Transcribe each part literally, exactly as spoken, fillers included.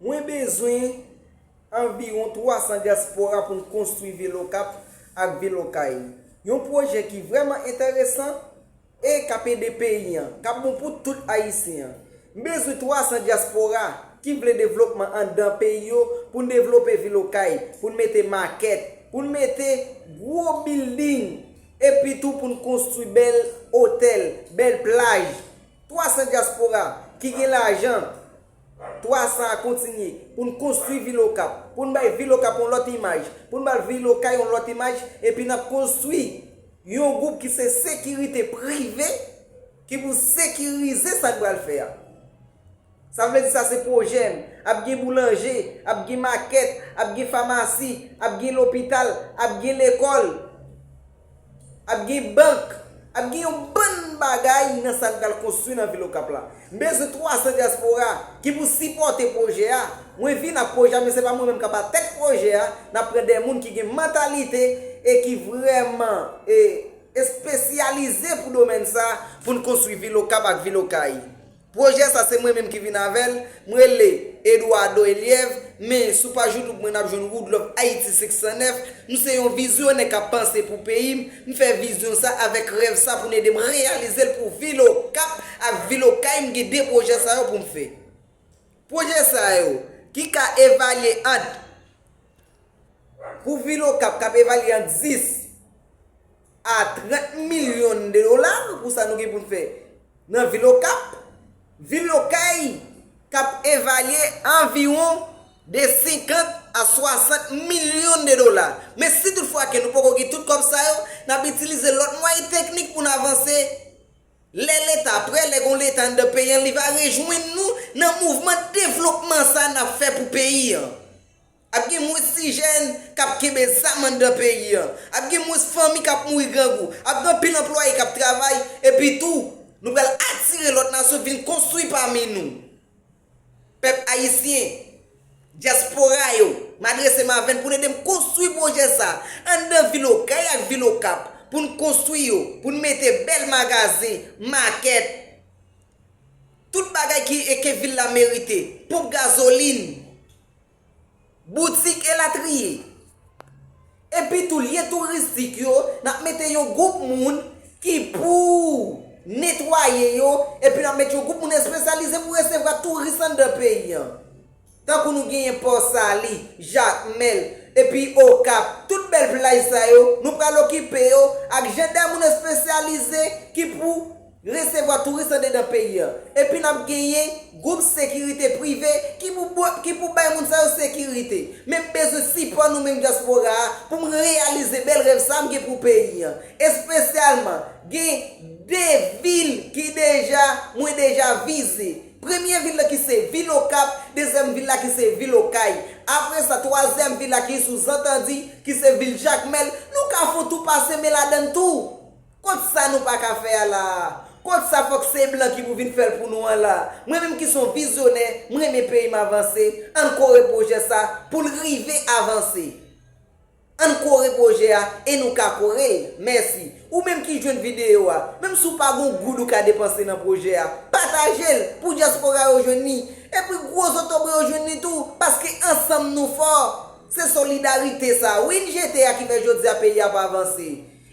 Mwen bezwen anviwon twa san dyaspora pou n konstwi vil Okap ak vil Okay. Yon pwojè ki vrèman enteresan e k ap ede peyi an, k ap bon pou tout Ayisyen an. M bezwen twa san dyaspora ki vle devlopman anndan peyi yo pou n devlope vil Okay, pou n mete makèt, pou n mete gwo bilding, epi tou pou n konstwi bèl otèl, bèl plaj. Twa san dyaspora ki gen lajan, twa san a kontinye pou n konstwi vil Okap, pou n bay vil Okap yon lòt imaj, pou n bay vil Okay yon lòt imaj, epi n ap konstwi yon gwoup ki se sekirite prive ki pou sekirize sa n pral fè a. Sa vle di sa se pwojè m. Ap gen boulanje, ap gen makèt, ap gen famasi, ap gen lopital, ap gen lekòl, ap gen bank, ap gen yon bann bagay nan sa n pral konstwi nan vil Okap la. M bezwen twa san dyaspora ki pou sipòte pwojè a. Mwen vin ak pwojè a, men se pa mwen menm k ap atèt pwojè a. N ap pran de moun ki gen mantalite e ki vrèman e, espesyalize pou domèn sa pou n konstwi vil Okap ak vil Okay. Pwojè sa se mwen menm ki vin avè l. M rele Eduardo Eliève, men sou paj YouTube mwen n ap jwenn Woodlove Haïti senk san nèf. Nou se yon vizyonè k ap panse pou peyi m. M fè vizyon sa avèk rèv sa pou n ede m reyalize l pou vil Okap ak vil Okay. M gen de pwojè sa yo pou m fè. Pwojè sa yo ki ka evalye ant, pou vil Okap, k ap evalye ant dis a trant milyon de dola pou sa nou gen pou n fè nan vil Okap. Vil Okay k ap evalye anviwon de senkant a swasant milyon de dola. Men si toutfwa ke nou poko gen tout kòb sa yo, n ap itilize lòt mwayen teknik pou n avanse. Lè Leta prè, lè gon Leta anndan peyi an, li va rejwenn nou nan mouvman devlopman sa n ap fè pou peyi an. Ap gen mwens ti jèn k ap kenbe zam anndan peyi an. Ap gen mwens fanmi k ap mouri grangou. Ap gen anpil anplwaye k ap travay. Epi tou, nou pral atire lòt nasyon vin konstwi pami nou. Pèp ayisyen, dyaspora yo, m adrese m avè n pou n ede m konstwi pwojè sa anndan vil Okay ak vil Okap, pou n konstwi yo, pou n mete bèl magazen, makèt, tout bagay ki, e ke vil la merite, ponp gazolin, boutik elatriye. Epi tou, lye touristik yo, n ap mete yon gwoup moun ki pou netwaye yo, epi n ap met yon gwoup moun espesyalize pou resevwa touris anndan peyi an. Tankou nou genyen Pòsali, Jakmèl, epi Okap, tout bèl plaj sa yo, nou pral okipe yo ak jan de moun espesyalize ki pou resevwa touris andedan peyi an. Epi n ap genyen gwoup sekirite prive ki pou, ki pou bay moun sa yo sekirite. Men m bezwen sipò nou menm dyaspora a pou m reyalize bèl rèv sa m gen pou peyi an. Espesyalman, gen de vil ki deja, mwen deja vize. Premye vil la ki se vil Okap, dezyèm vil la ki se vil Okay. Apre sa, twazyèm vil la ki sou zantandi, ki se vil Jakmèl, nou ka fè yon tou pase men ladann tou. Kot sa nou pa ka fè a la a? Kot sa fòk se blan ki pou vin fè l pou nou an la? Mwen menm ki se yon vizyonè, m renmen peyi m avanse, ann kore pwojè sa pou l rive avanse. Ann kore pwojè a e nou ka kore l. Mèsi. Ou menm ki jwenn videyo a, menm si w pa gon goud ou ka depanse nan pwojè a, pataje l pou dyaspora yo jwenn li. Epi gwo zotobre yo jwenn li tou, paske ansanm nou fò. Se solidarite sa, wi, n jete a ki fè jodi a peyi a pa avanse.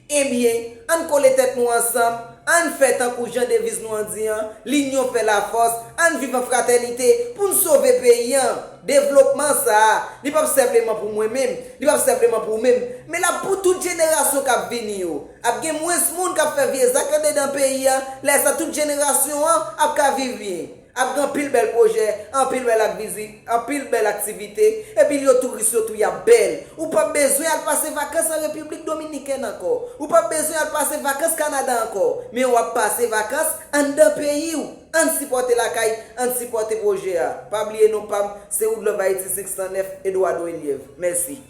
Ebyen, ann kole tèt nou ansanm, ann fè tankou jan deviz nou an di an, l'union fait la force, ann viv an fratènite pou n sove peyi an. Devlopman sa a, li p ap senpleman pou mwen menm, li p ap senpleman pou ou menm, men l ap pou tout jenerasyon k ap vini yo. Ap gen mwens moun k ap fè vye zak andedan peyi an, lè sa tout jenerasyon an ap ka viv byen. Ap gen anpil bèl pwojè, anpil bèl akvizi-, anpil bèl aktivite, epi lye touris yo tou y ap bèl. Ou p ap bezwen al pase vakans an Repiblik Dominikèn ankò. Ou p ap bezwen al pase vakans Kanada ankò. Men w ap pase vakans anndan peyi w. Ann sipòte lakay, ann sipòte pwojè a. Pa bliye non pa m, se Woodlove Haïti senk san nèf, Eduardo Eliève. Mèsi.